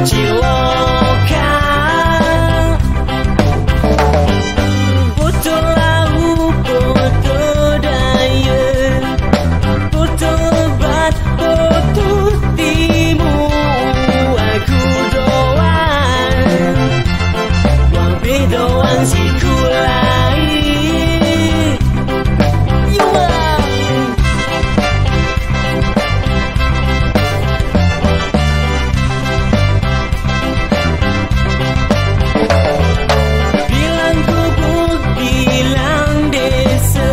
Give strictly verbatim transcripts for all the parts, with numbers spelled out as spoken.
Cilaka. Putu lau, putu daya, putu lebat, putu timu. Aku doang, wang pi doang si kulai. Bilang gubuk, bilang desa,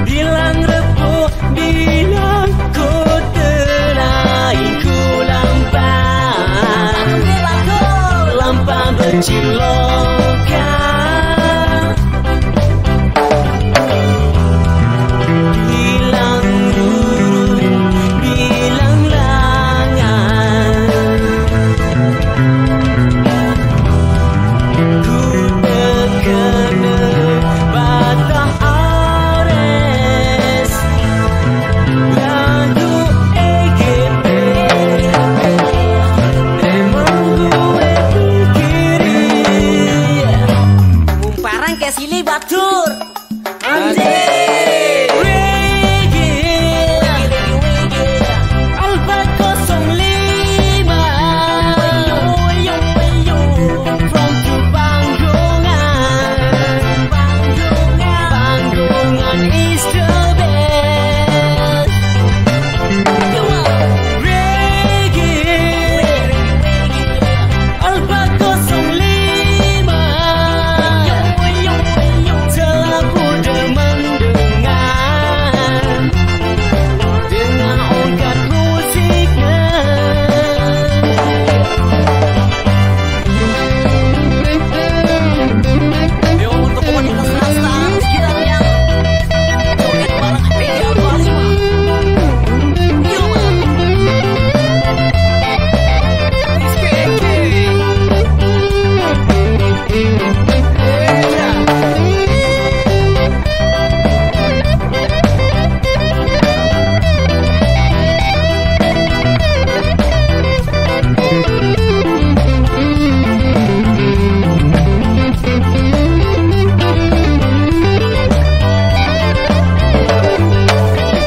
bilang repuk, bilang kota, lain ku lampa. Lampa beciloka. Bilang rurung, bilang langan, ku terkena batang ares. Lagu E G P, emang gue pikirin. Mumparang ke sili batur. Anjing. Reggae. Alpha kosong lima. From to Panggungan. Panggungan is the best. Reggae. Alpha kosong lima. Telah pun mendengar, dengar ongkat musiknya. Yo, untuk komunitas rasta, sekitar yang joget bareng P J Palima. Yo, man.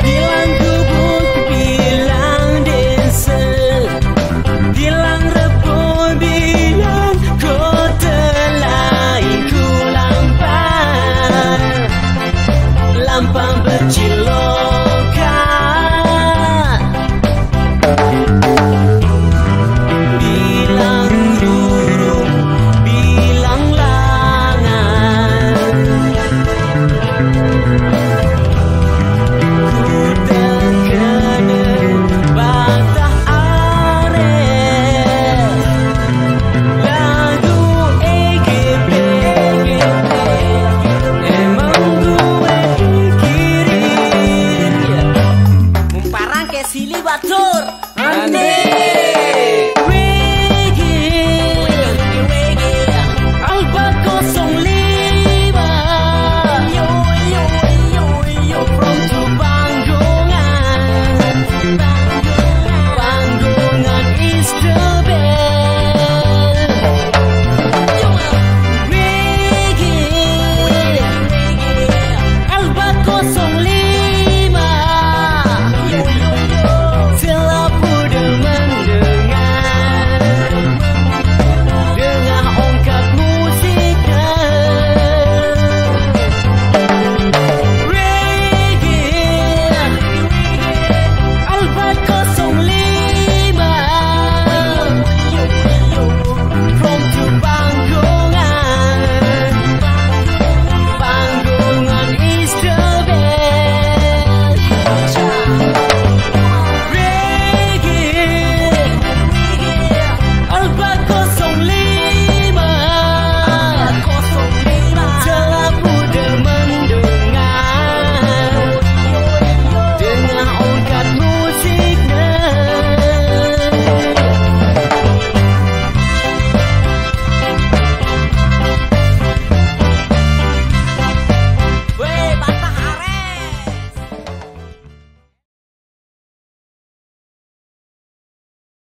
Bilang gubuk, bilang desa, bilang repuk, bilang kota, lain ku lampa. Lampa beciloka. Bilang rurung, bilang langan, ku terkena batang ares. Lagu E G P, emang gue pikirin. Mumparang ke sili batur. Anjing.